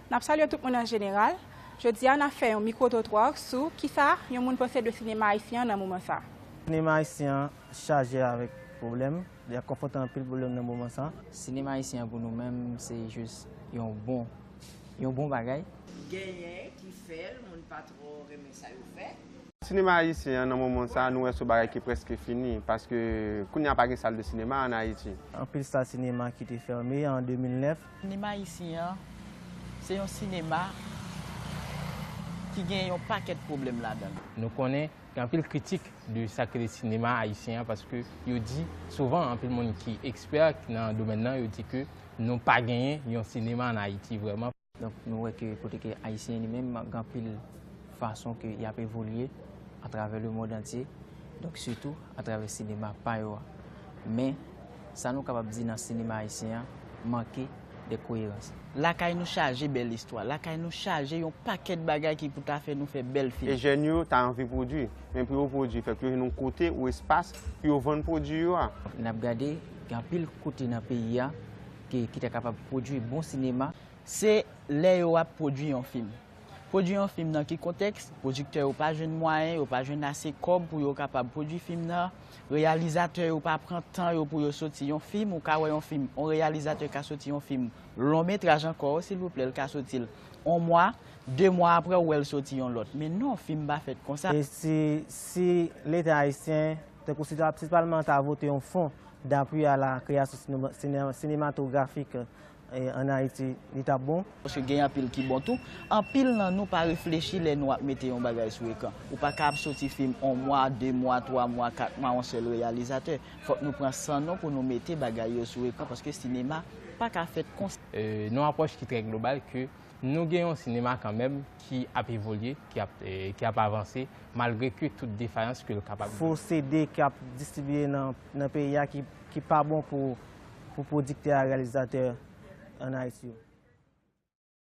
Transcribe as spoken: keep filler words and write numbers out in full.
N ap salye tout moun an jeneral. Jodi a, n ap fè yon mikwo twotwa sou kisa yon moun panse de sinema ayisyen an nan moman sa. Sinema ayisyen an chaje avèk pwoblèm, li ap konfwonte anpil pwoblèm nan moman sa. Sinema ayisyen an pou nou menm, se jis yon bon, yon bon bagay. Genyen ki fè l, moun pa twò renmen sa yo fè. Sinema ayisyen an nan moman sa, nou wè se yon bagay ki prèske fini, paske kounye a pa gen sal de sinema ann Ayiti. Anpil sal sinema ki te fèmen an de mil nèf. Sinema ayisyen an, se yon sinema ki gen yon pakèt pwoblèm ladan l. Nou konnen gen anpil kritik de sa k rele sinema ayisyen an, paske yo di souvan, anpil moun ki ekspè nan domèn nan, yo di ke nou pa genyen yon sinema ann Ayiti vrèman. Donk, nou wè ke kote ke Ayisyen li menm, gen anpil fason ke y ap evolye atravè lemonn antye, donk sitou atravè sinema pa yo a. Men, sa nou kapab di nan sinema ayisyen an, manke de koyerans. Lakay nou chaje bèl istwa, lakay nou chaje yon pakèt bagay ki pou ta fè nou fè bèl fim. E jèn yo ta anvi pwodui, men pou yo pwodui, fòk yo jwenn yon kote ou espas pou yo vann pwodui yo a. N ap gade, gen anpil kote nan peyi a ke, ki ta kapab pwodui bon sinema. Se lè yo ap pwodui yon fim. Pwodui yon fim nan ki kontèks? Pwodiktè yo pa jwenn mwayen, yo pa jwenn ase kòb pou yo kapab pwodui fim nan. Reyalizatè yo pa pran tan yo pou yo soti yon fim. Ou ka wè yon fim, yon reyalizatè ka soti yon fim lon metraj ankò, silvouplè, l ka soti l yon mwa, de mwa apre, ou wè l soti yon lòt. Men non, fim pa fèt konsa. E si, si Leta ayisyen, tankou si, si Palman an ta vote yon fonds d'appui à la création cinéma-, cinéma-, cinématographique, e, ann Ayiti, li t ap bon. Paske gen anpil ki bon tou. Anpil nan nou pa reflechi lè nou ap mete yon bagay sou ekran. Ou pa ka ap soti fim yon mwa, de mwa, twa mwa, kat mwa, yon sèl reyalizatè. Fòk nou pran san nou pou nou mete bagay yo sou ekran, paske sinema pa ka fèt konsa. E, nan yon apwòch ki trè global, ke nou gen yon sinema kanmenm ki ap evolye, ki ap, e, ki ap avanse, malgre ke tout defayans ke l kapab gen. Fo C D k ap distribiye nan, nan peyi a ki, ki pa bon pou, pou pwodiktè a, reyalizatè ann Ayiti yo.